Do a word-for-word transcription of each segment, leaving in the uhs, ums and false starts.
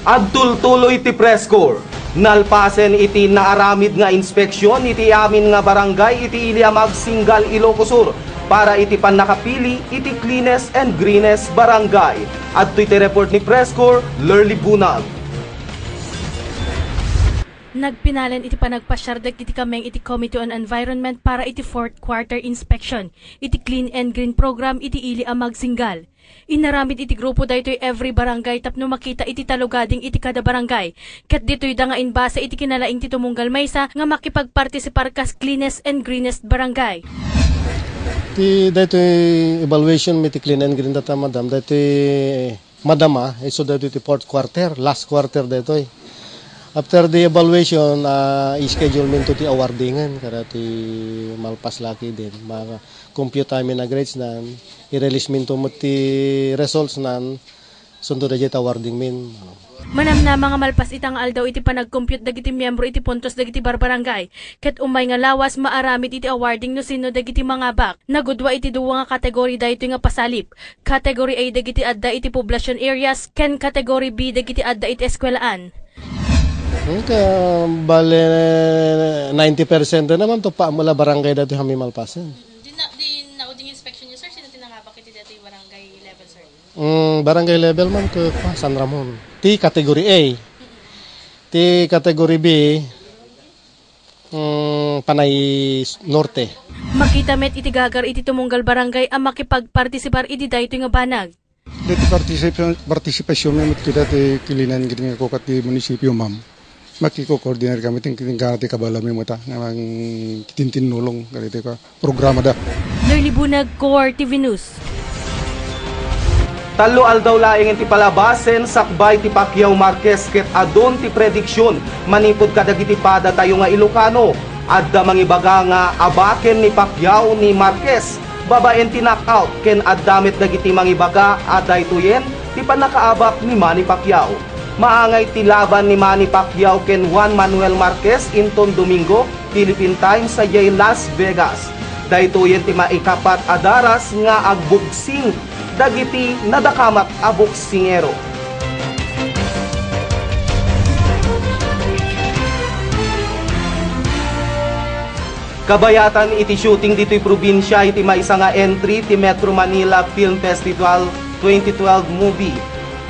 Agtultuloy ti press corps. Nalpasen iti naaramid nga inspeksiyon iti amin nga barangay iti ili a Magsinggal, Ilocos Sur para iti pannakapili iti cleanest and greenest barangay. Adtoy ti report ni Press Corps Lurly Bunag. Nagpinalen iti panagpasiar dagiti kameng iti Committee on Environment para iti fourth quarter inspection iti Clean and Green Program iti ili a Magsinggal. Inaramid iti grupo daytoy every barangay tapno makita iti talugading iti kada barangay. Ket ditoy da nga imbase iti kinalaing ti tumunggal maysa nga makipagpartisipar kas cleanest and greenest barangay. Ti daytoy evaluation mi ti clean and green data, madam, daytoy madama, isu daytoy ti fourth quarter, last quarter daytoy. After the evaluation, ah, i-schedule minto ti awardingen kada ti malpas laki din. Ma-, compute amin a grades nan, i-release minto met ti results nan, sunto dayjay ta awarding min. Manamnama nga malpas ita nga aldaw iti panag-compute dagiti miyembro iti puntos dagiti barbarangay, ket umay nga lawas maaramid iti awarding no sino dagiti mangabak. Nagudua iti dua nga kategori daytoy nga pasalip. Category A dagiti adda iti poblacion areas, ken Category B dagiti adda iti eskuelaan. Ka, bale, ninety percent naman to pa mula barangay dati kami malpasen. Di na, di nauding inspection niyo, sir? Sino ti nangabak iti dati barangay level, sir? Mm, barangay level man ko pa San Ramon. Ti category A. Ti category B, mm, Panay Norte. Makita met iti gagar iti tumunggal barangay a makipagpartisipar iti daytoy nga banag. Dati partisip-, partisipasyon mi met kita ti kilinan ket nga kukat ti munisipyo, ma'am. Makiko-coordinate kami, ting-, tingkana ti kabala mi met, ah, nga mang-, tintinnulong kadaytoy ka programa da. Nerly Bunag, Core T V News. Tallo aldaw laeng ti palabasen sakbay ti Pacquiao Marquez ket adun ti prediksion manipud kadagiti padatayo nga Ilocano. Adda mangibaga nga abaken ni Pacquiao ni Marquez babaen ti knockout ken adda met dagiti mangibaga a daytoyen ti pannakaabak ni Manny Pacquiao. Maangay ti laban ni Manny Pacquiao ken Juan Manuel Marquez inton Domingo, Philippine Time, sadiay Las Vegas. Daytoyen ti maikapat a daras nga agboksing dagiti nadakamat a boksingero. Kabayatan iti shooting ditoy probinsia iti maysa nga entry ti Metro Manila Film Festival twenty twelve movie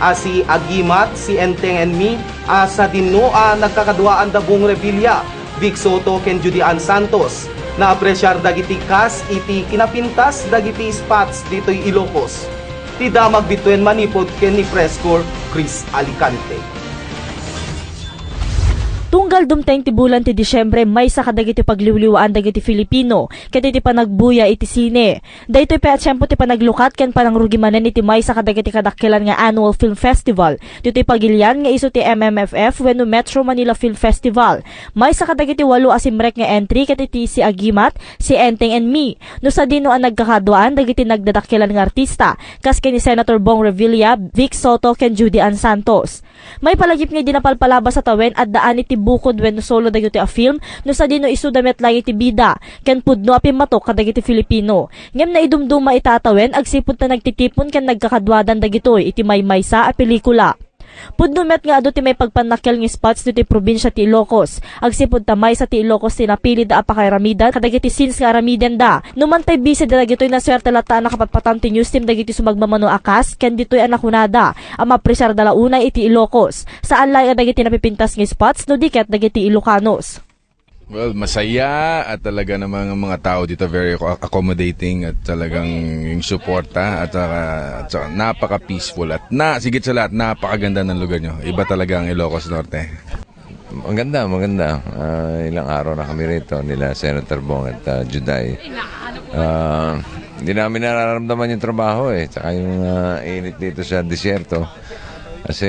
a si Agimat, si Enteng and Me, a sadino a nagkakaduaan da Bong Revilla, Vic Soto ken Judy Ann Santos. Naapresiar dagiti cast iti kinapintas dagiti spots ditoy Ilocos. Ti damag bituen manipud ken ni Press Corps Chris Alicante. Tunggal dumteng ti bulan ti Disiembre, maysa kadagiti pagliwliwaan dagiti Filipino ket iti panagbuya iti sine. Daytoy pay a tiempo ti panaglukat ken panangrugi manen iti maysa kadagiti kadakkelan nga annual film festival ditoy Pagilian nga isu ti M M F F wenno Metro Manila Film Festival. Maysa kadagiti walo a simrek nga entry ket iti si Agimat, si Enteng and Me, no sadino a nagkakaduaan dagiti nagdadakkelan nga artista, kas ken ni Senator Bong Revilla, Vic Soto ken Judy Ann Santos. Maipalagip nga idi napalpalabas a tawen, addaan iti bukod wenno solo dagitoy a film no sadino isuda met laeng iti bida ken pudno a pimmatok kadagiti Filipino. Ngem naidumduma ita a tawen agsipud ta nagtitipon ken nagkakaduadan dagitoy iti maymaysa a pelikula. Pudno met nga adu ti maipagpannakkel nga spots ditoy probinsia ti Ilocos. Agsipud ta maysa ti Ilocos ti napilida a pakairamidan kadagiti scenes nga aramidenda. No mantay busy dagitoy, nasuerte latta a nakapatpatan ti news team dagiti sumagmamano a cast ken ditoy a nakunada a maapresiarda la unay iti Ilocos. Saan laeng a dagiti napipintas nga spots no di ket dagiti Ilocanos. Well, masaya at talaga namang ang mga tao dito very acco-, accommodating at talagang yung suporta at saka, at saka napaka-peaceful at na, sigit sa lahat, napakaganda ng lugar nyo. Iba talaga ang Ilocos Norte. Maganda, maganda. Ah, ilang araw na kami rito, nila Senator Bong at, ah, Juday. Ah, hindi namin nararamdaman yung trabaho eh, tsaka yung, ah, init dito sa disyerto. Kasi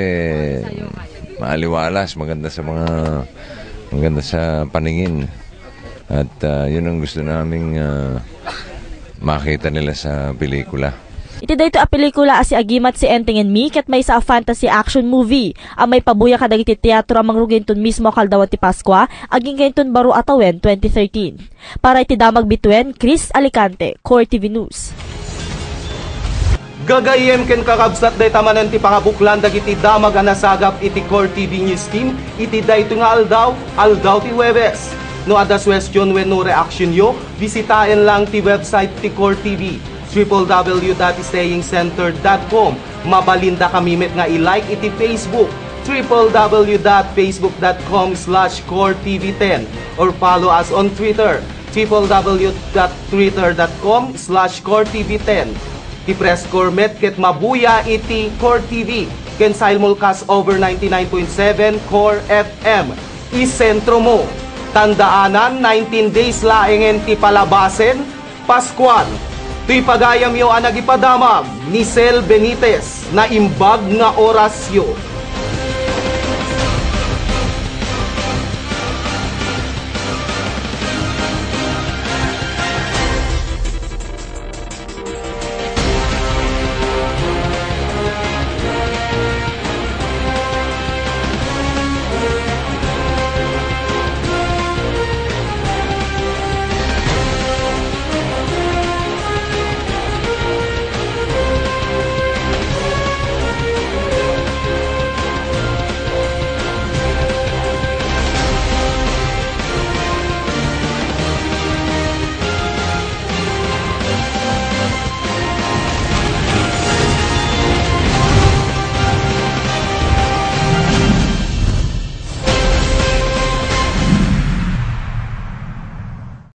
maaliwalas, maganda sa mga, maganda sa paningin. At, ah, yun ang gusto naming, ah, makita nila sa pelikula. Iti daytoy a pelikula a si Agimat, si Enteng and Me ket maysa a fantasy action movie a maipabuya kadagiti teatro a mangrugi inton mismo a kaldawan ti Paskua agingga inton baro a tawen twenty thirteen. Para iti Damag Bituen, Chris Alicante, Core T V News. Gagayyem ken kakabsat, dayta manen ti pangabuklan dagiti damag a nasagap iti Core T V News Team iti daytoy nga aldaw, aldaw ti Huwebes. No adda suwestion wenno reaksionyo, bisitaen lang ti website ti Core T V, triple W dot staying center dot com. Mabalinda kami met nga i-like iti Facebook, triple W dot facebook dot com slash core T V ten, or follow us on Twitter, triple W dot twitter dot com slash core T V ten. Ti Press Corps met ket mabuya iti Core T V ken simulcast over ninety-nine point seven Core F M. Isentro mo. Tandaanan, nineteen days laengen ti palabasen, Paskuan. Toy pagayamyo a nagipadamag, ni Sel Benitez, Naimbag nga Orasyo.